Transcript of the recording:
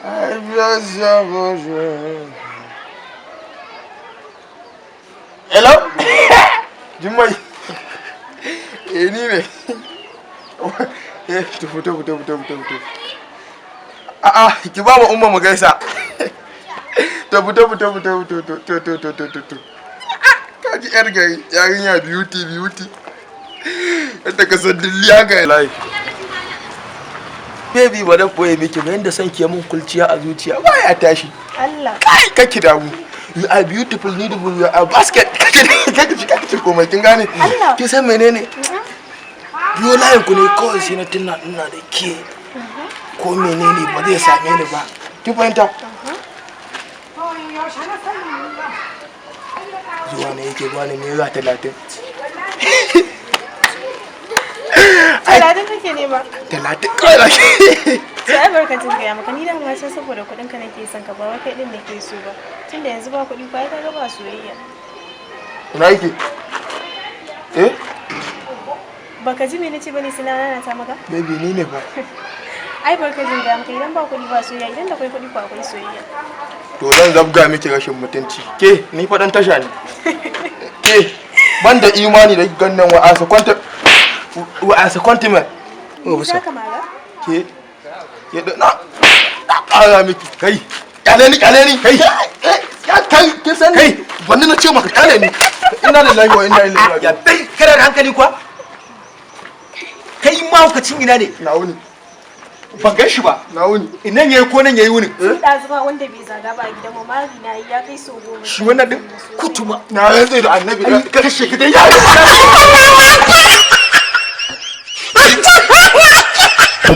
I bless your bosom. Hello? Jummai. Eh, ni ne. Eh, to, fito, fito, fito, fito, fito. A'a, ki ba mu umma mu gaisa. To, fito, fito, fito, fito, to, to, to, to, to, to. Ka ji yar gari, yarinya beauty, beauty. Yadda ka san dilli haka lai. Baby, ba dan boye miki ba, yanda son ke mun kulciya a zuciya baya tashi. Allah. Kai, kake damu. You are beautiful, needful, you are basket. Kake kake kake ce komai, kin gane? Allah. Kin san menene? Biyo layin ku ne kawai sai na tuna ina da ke. Ko menene ba zai same ni ba. Kin fahimta? Zuwa ne yake bani ₦30. 30 kake nema? 30 kawai na ke. To, ai barkatun gaya maka, ni dama can saboda kuɗin ka nake son ka, ba wai kai din nake so ba. Tunda yanzu ba kuɗi ba, ai kaga ba soyayya. Ina yake? Eh? Baka ji me nace bane, sai na nanata maka? Baby, ni ne fa. Ai barkatun gaya maka, idan ba kuɗi ba soyayya, idan da kwai kuɗi ko akwai soyayya. To, zan zabga miki rashin mutunci. Ke, ni fa dan tasha ne. Ke, ban da imani da gannan wa asa kwanta wa asa kwantiment. Ni za ka mara? Ke, ke da na na ƙara miki. Kai, kyale ni, kyale ni. Kai, ya kai, kin san ni. Wani na ce maka kyale ni. Inna lillahi wa inna ilaihi raji'un. Ya dai, kana da hankali kuwa? Kai mahaukacin ina ne? Na wuni. Ban gan shi ba. Na wuni. Inan yayi ko nan yayi wuni? Tun ɗazu ba wanda bai zaga ba a gidan mu, mari na yi ya kai sau 10. Shi wannan din kutuma. Na rantse da Annabi. Ai kashe ki dai. Ya